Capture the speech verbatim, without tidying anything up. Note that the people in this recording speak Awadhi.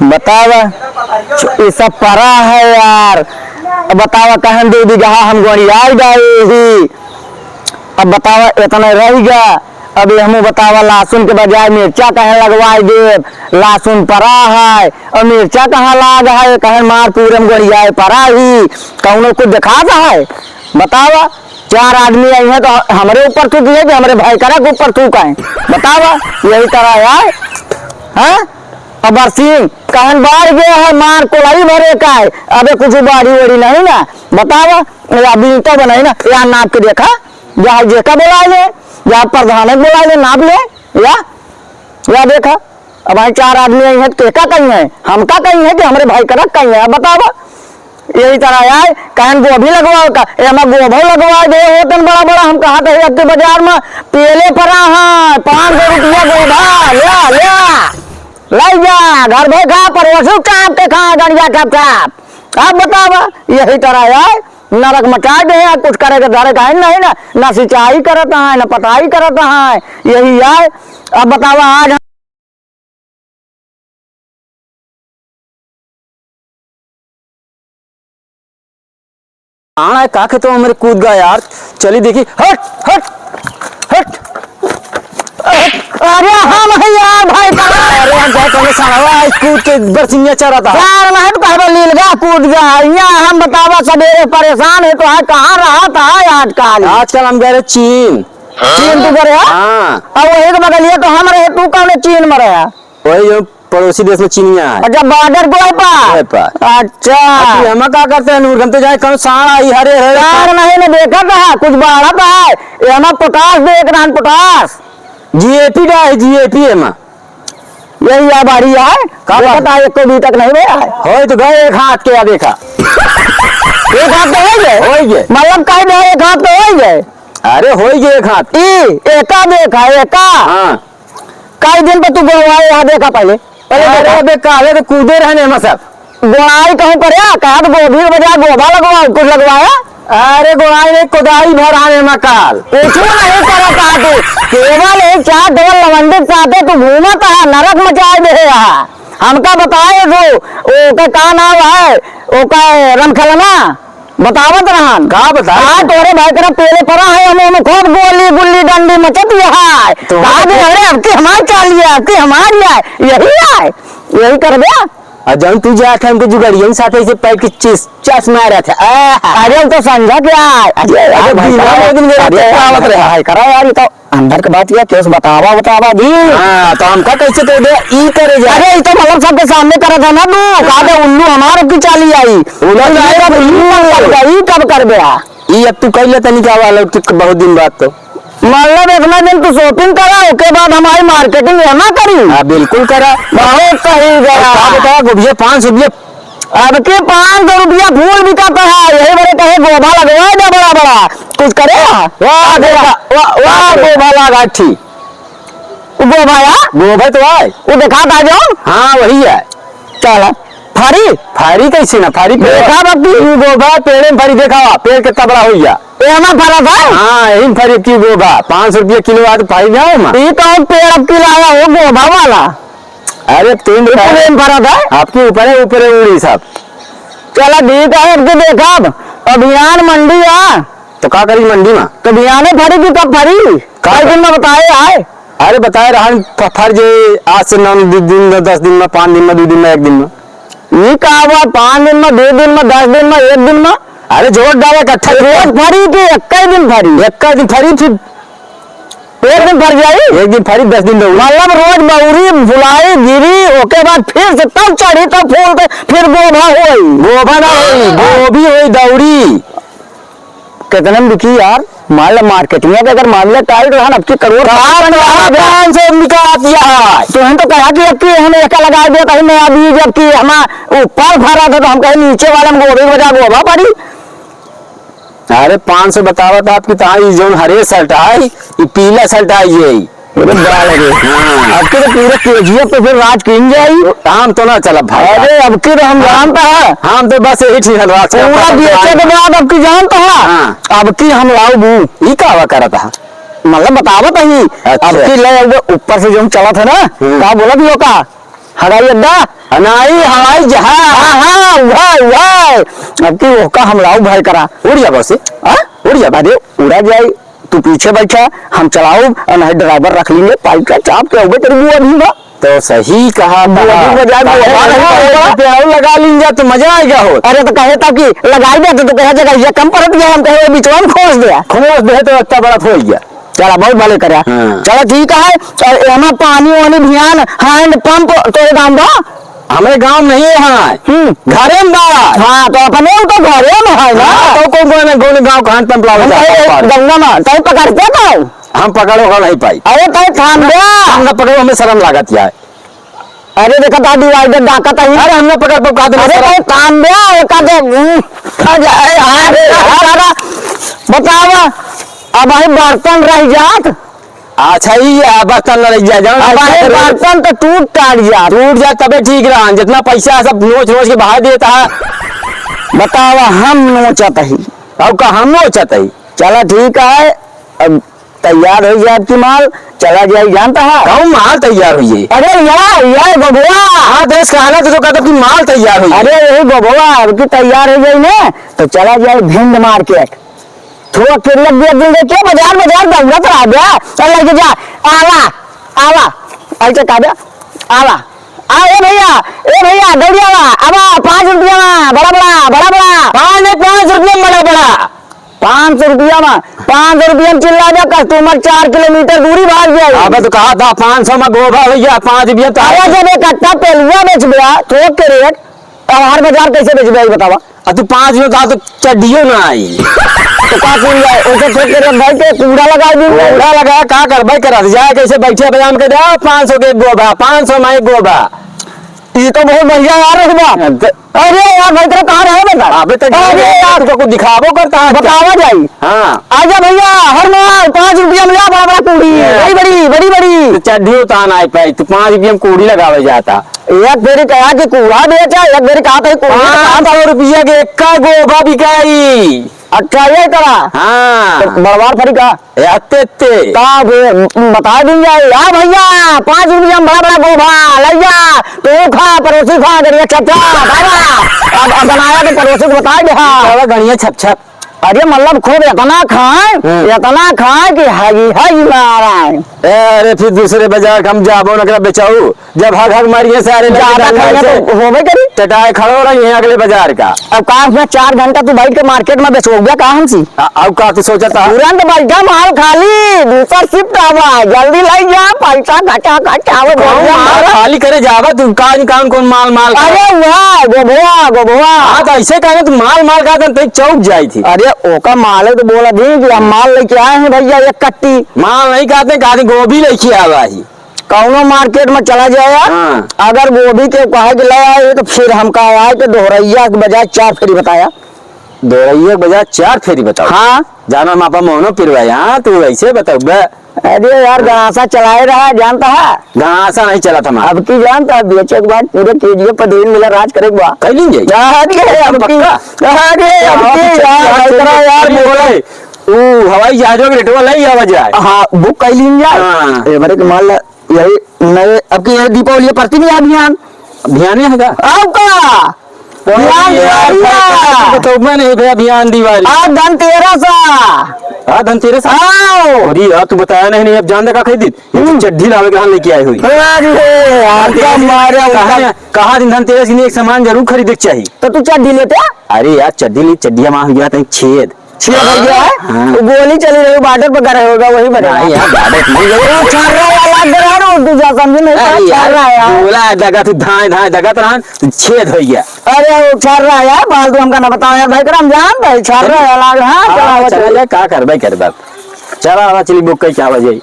बतावा, ई सब परा है यार। अब बतावा, कहन दो बीघा हम गोड़ियाई डाए ही। अब बतावा, इतना रह गया। अब ये हमू बतावा, लहसुन के बजाय मिर्चा कहे लगवाई देब। लहसुन परा है और मिर्चा कहाँ लाग है? कहे मार पूरे में गोड़ियाए परा ही। कौनो कुछ दिखाता है? बतावा, चार आदमी आई हैं तो हमरे ऊपर थूक है कि हमरे भाई करा के ऊपर थूक है? बतावा, यही तरह है। हाँ? अबर सिंह, कहन बाढ़ गया है, मार कोलाई भरे का है। अबे कुछ बाढ़ी ओढ़ी नहीं ना, बतावा। ये अभी तो बनाई ना, यहाँ नाप के देखा, या जेका बोला ले, या प्रधान बोला ले, नाप ले, या, या देखा। अब भाई चार आदमी आई हैं, तो का कही है? हम का कही है कि हमरे भाई करा कही है? अब बतावा। यही तरह आए, कहन गोभी लगवाओ का, ए, हमें गोभो लगवा दे, होतन बड़ा बड़ा, हम कहा थे एक के बाजार में पेले परा है, पाँच सौ रुपया गोभा, ले, ले, ले जा, घर भर खा, परोसू चाप के खा, गड़िया खप खप। अब बतावा, यही तरह आए, नरक मचा दे, कुछ करे के धरे का है नहीं ना, ना सिंचाई करत है, ना पटाई करत है, यही आए। अब बतावा, आज आना है, का खेतवा हमरे कूद गया यार। चली देखी, हट, हट, हट, हट। अरे हम है यार भाई साहब। अरे हम क्या कहने साला, आज कूद के बरसिंगा चरा था। यार मैं तो कहबा लीलगा कूद गया। यहाँ हम बतावा सबेरे परेशान है तो है, कहाँ रहा था आजकल? आजकल हम गए रहे चीन। चीन तू करे है? हाँ। और वही के बगलिए तो हम रहे, तू कौन चीन में रहा? वही जो पड़ोसी देश में चीनिया है। अच्छा, बॉर्डर को है पा? है पा। अच्छा। अब तू एमा का करते हैं नूर? हम तो जाए कहूँ साँड़ आई हरे हरे। साँड़ नहीं ना देखा था, कुछ बाढ़ा था। एमा पोटास देख रहा, पोटास। जीएपी का है, जीएपी एमा। यही या बारी है। का देखा बात? था, एक को भी तक नहीं भैया है। होई तो गए एक हाथ के, या देखा। एक हाथ तो होई गए? होई गए। मतलब कह दे एक हाथ तो होई गए। अरे होई गए एक हाथ। ई, एका देखा, एका। हाँ। कई दिन पे तू गोड़वाए यहाँ देखा पहले? पहले अरे देखा। अबे काले तो कूदे रहने में सब। गोड़ाई कहूँ पर या, कहा तो गोभी के बजाय गोभा लगवाओ, कुछ लगवाया? अरे गोड़ाई नहीं, कोदाई भर आने में काल। कुछ नहीं करा कहा तू। केवल एक चार डबल लवंडे के साथे तू घूमत है, नरक मचाए दे रहा। हमका बताए तू, ओके का नाम है, ओका रमखेलना? बतावत रहन। का बताए? आ, तोरे भाई तरफ पेले परा है, हमें, हमें खूब गोली, गुल्ली, डंडी मचत है। तो का दे, अरे, अब की हमार चाल है, अब की हमार है, यही है, यही करबे। आ, जौन तू जात है, हमके जुगाड़ियन साथ ऐसे पैर के चिस, चस मारत है। आ, अरे, हम तो समझा क्या है? अरे, अरे, अरे, भाई, दिमाग करा, में दिन मेरा अरे, क्या आवत रहा? भाई, करा यार, ये तो अंदर के बात या केस बतावा, बतावा दी। हाँ, तो हमका कैसे कह दे, ई करे जा। अरे, ई तो मतलब सबके सामने करत है ना तू, कहा दे उल्लू हमार की चाली आई। उल्लू तो ये आई, कब, उल्लू। ई कब, ई कब कर दे? ई अब तू कह ले तनी क्या वाला कि बहुत दिन बाद तो। मतलब इतना दिन तू shopping करा, ओके बाद हमारी marketing है ना करी। हाँ, बिल्कुल करा। बहुत सही गया। अब का बतावा, गोभिया पाँच सौ रुपया अब के पाँच सौ रुपया फूल बिकाता है, यही बड़े कहे गोभा लगवा दे बड़ा बड़ा, कुछ करे? वाह गोभा, वाह, वाह गोभा लागा थी। वो गोभा या? गोभा तो आए। वो देखा था जो? हाँ, वही है। चल, फरी? फरी कैसे ना, फरी पे देखा बापू। तू गोभा पेड़े में फरी देखा, पेड़ कितना बड़ा हो गया। एमा फरा था? हाँ, यही में फरी की गोभा, पाँच सौ रुपया किलो आ तो फरी ना हो मा। ये तो पेड़ अब की लाया हो गोभा वाला। अरे, तीन ये फरा था? आपके ऊपर है, ऊपर है उड़ी साहब। चला ठीक है, अब के देखब, अभियान मंडी आ। तो का करी मंडी में? तो अभियाने फरी की कब फरी? का कई दिन में बताए आए? अरे, बताए रहन, फ-, फर जे आज से नौ दि-, दिन में, दस दिन में, पाँच दिन में, दो दिन में, एक दिन में। ये का हुआ, पाँच दिन में, दो दिन में, दस दिन में, एक दिन में? अरे, जोर डाला इकट्ठा। रोज फरी की इक्कीस दिन फरी? इक्कीस दिन फरी, फिर एक दिन फर जाई? एक दिन फरी, दस दिन दौड़ी। मतलब रोज बौरी, फुलाई, गिरी, ओके बाद फिर से तब चढ़ी, तब फूल के, फिर गोभा होई। गोभा ना होई, हाँ। गोभी होई, दौड़ी। कितने में बिकी यार? मान लो marketing के अगर मामला tight रहा ना, अब की करोड़ कहाँ खत्म तो हो गया। पाँच सौ में बिका दिया है। तो हम तो कहा कि अब की हम एका लगा दिया, कहीं नया बीज, अब की हमारा ऊपर फरा था तो हम कहे नीचे वाला में गोभी के बजाय गोभा पड़ी। अरे पाँच सौ बतावत आपकी, तो हाँ, ई जौन हरे shirt है, ई पीला shirt है, ये। अरे बाप रे। हाँ। अब के तो पूरे केजीएफ पे फिर राज किन जाई। हम तो ना चलब भाई। अरे अब के तो हम जानता है। हम तो बस यही ठीक है, राज का पूरा पता बेचे है। के बाद अब की जानता है। हाँ। अब की हम लाओ बू। ई का हुआ करत है? मतलब बतावत है। अच्छा। अब की ले अब ऊपर से जो चलत है ना, हम्म। का बोलत लोग का? हवाई अड्डा? नाहीं, हवाई जहाज। हाँ, हाँ, उहै, उहै। अब की ओहका हमलाऊ भय करा। उड़ जा बस। हाँ? उड़ जा। अरे, उड़ा जाई, तू पीछे बैठा, हम चलाउब, अउर नाहीं driver रख लेंगे, पाइप का चाप के अउबे तेरी बुआ भी बा। तो सही कहा बुआ था। भी बजा, बुआ काहे बा, ना? बुआ। पेड़ाऊ लगा लीन जा, तो मजा आएगा हो। अरे, तो कहे था कि लगाई दे, तो, तो कहे जगह ये कम पड़त गया, हम कहे, "बिचवा में खोस दे।" खोस दे, तो इतना बड़ा हो गया। चला, बहुत भले करे। हाँ। चला, ठीक है। और एमा पानी वानी भियान, hand pump तोरे गाँव बा? हमरे गाँव नहीं है। हम्म। घरे में बा। हाँ, तो अपने उ तो घरे में है ना। हाँ, तो कौन, कौन, कौन गाँव का hand pump लावे हम जाता कहे, है? गंगा में, कहीं पकड़ते तो? हम पकड़ो का नहीं पाई। अरे, कहीं थाम गया। हम ना पकड़ो, हमें शर्म लागत है। अरे देखा ता divider डाका ता ही। अरे हम ना पकड़ पाऊ, कहा तो अरे मसला। भाई काम बे, ये का दे, हम्म, आ जा, ए, आ रे, आ दादा, बतावा, अब भाई बर्तन रह जात। अच्छा, ई, आ, बर्तन रह जा, जाओ, अब भाई बर्तन तो टूट टाट जात। टूट जात तबे ठीक रहा, जितना पैसा सब नोच नोच के बाहर देता है। बतावा, हम नोचत ही। अब का हम नोचत ही? चला ठीक है, अब तैयार होइ जाए आपकी माल, चला जाए, जानता है? कहूँ माल तैयार होइ जाए। अरे या, या गोबवा। हाँ, देश का हालत तो कहता कि माल तैयार होइ जाए। अरे यही गोबवा, अब की तैयार होइ जाए ना, तो चला जाए भिंड market। थोड़ा किल्लत दिया दिल दे के बाजार, बाजार दौड़त रह गया। चल लेके जा, आवा, आवा, ऐसे कह दे, आवा। आ, ए भैया, ए भैया, दौड़ी आवा, आवा, पाँच रुपया में, बड़ा, बड़ा, बड़ा, बड़ा। पाँच नहीं, पाँच रुपया में बड़ा, बड़ा। पाँच सौ रुपया में, पाँच सौ रुपया में चिल्ला जा, customer चार किलोमीटर दूरी भाग जाए। अबे तो कहा था पाँच सौ में गोभा भैया, पाँच रुपया तो अरे जब एक कट्टा पेलुआ बेच गया, थोक के रेट, और हर बाजार कैसे बेच गया, ये बतावा? आ तू पाँच रुपया कहा तो चड्डियो ना आई। तो का कूल जाए, ओसे थोक के रेट भाई के कूड़ा लगा दी। कूड़ा लगा, का कर भाई, करा जाए कैसे बैठे बजाम के दे, पाँच सौ के एक गोभा, पाँच सौ में एक गोभा। ये तो बहुत बढ़िया यार, रघुबा। हाँ, तो अरे यार, भाई, तेरा कहाँ रहे बता? अबे तो अरे यार, तुमको कुछ दिखाबो करता है क्या? बतावा जाई। हाँ। आजा भैया, हर माल पाँच रुपया में ला, बड़ा, बड़ा कूड़ी। हाँ। बड़ी, बड़ी, बड़ी, बड़ी। तो चड्डी उतान आए पाई, तू पाँच रुपया में कूड़ी लगावे जाता। एक बेरी कहा कि कूड़ा बेचा, एक बेरी कहा था कूड़ी पाँच सौ रुपया के एक्का गोबा बिकाई। अच्छा, ये करा। हाँ। तो बड़वार फरी का? ए, अत्ते, अत्ते। का बे, बता दिन जाए, या भैया, पाँच रुपया में बड़ा, बड़ा गोभा, लइ जा, तू खा, पड़ोसी खा, गड़िया छप छप, खाएगा। अब, अब बनाया तो पड़ोसी को बता दे, हाँ। खाएगा गड़िया छप छप। अरे मतलब खूब इतना खाए, हम्म। इतना खाए कि हगी, हगी मारा है। ए, अरे फिर दूसरे बाजार का हम जाबो न करा बेचाऊ। जब हग हग मारिए सारे लड़के ज्यादा दंगा खाइए से तो होबे करी। टटाए खड़ो रही हैं अगले बाजार का। अब का उसमें चार घंटा तू बैठ के market में बेचोगे का हमसी? आ, अब का तू सोचत है? तुरंत बैठा, माल खाली, दूसर shift आवा, जल्दी लइ जा, पैसा घटा घटा आवे, कौन बढ़िया माल माल। खाली करे जावा तू, कान कान कौन माल माल करे? अरे वाह, गोभवा, गोभवा। हाँ, तो ऐसे कहे तू माल माल का तन चौक जाई थी। अरे ओका माले तो बोला दी कि हम माल लेके आए हैं भैया एक कट्टी। माल नहीं कहते, कहते गोभी लेके आवा ही। कौनो market में चला जाए, हाँ। अगर गोभी के कहे के ले आए, तो फिर हमका आए के दोहरैया के बजाय चार फेरी बताया। दोहरैया के बजाय चार फेरी बताओ। हाँ। जाना मापा मोहनो पिरवाए, हाँ, तू ऐसे बताओ बे। अरे यार, गणासा चलाए रहा, जानता है? गणासा नहीं चला था हमारा। अब की जानता है, बेचे के बाद पूरे केजीएफ पर दिन मिला राज करे के बा। कह लीजिए। अरे, अब की, पक्का? अरे, अब की, हाँ, यार, चल, भाई, चल, तेरा यार, चल, बोला है। ऊ हवाई जहाजों के रेटवा लई आवा जाए। हाँ, book कर लीन जाए। हाँ। ए, बड़े के माल ला, यही नए, अब की ये दीपावली परती नहीं आ भियान। भियाने है का? अब का? तो भियान यार, दिवाली का। तो मैं नहीं भैया, भियान दिवाली। आज धनतेरस आ। हाँ, धनतेरस आ। आओ। अरे यार, तू बताया नहीं, नहीं, अब जान दे का खरीदी। हम्म। चड्ढी लावे के हम लेके आए हुई। अरे, आपका मारे कहाँ, उनका कहाँ दिन धनतेरस के लिए एक सामान जरूर खरीदे के चाहिए। तो तू चड्ढी लेते? अरे यार, चड्ढी ली, चड्ढिया माँ हो गया था छेद। छेद हो गया है? हाँ। वो गोली चली रही, border पर गए होगा, वही बने। नहीं यार, border नहीं गए। वो छर्रा वाला अंदर है ना, तू जा समझे नहीं, अरे यार, छर्रा यार। गोला दगा, तू धाए, धाए दगा, तो छेद हो गया। अरे, वो छर्रा यार, फालतू हमका ना बताओ यार, भाई, करम जान भाई, छर्रा वाला, हाँ, हाँ, चला, चला चला। जा, का करबे, करबे। चला, आवा, चली, book कई, क्या बजे?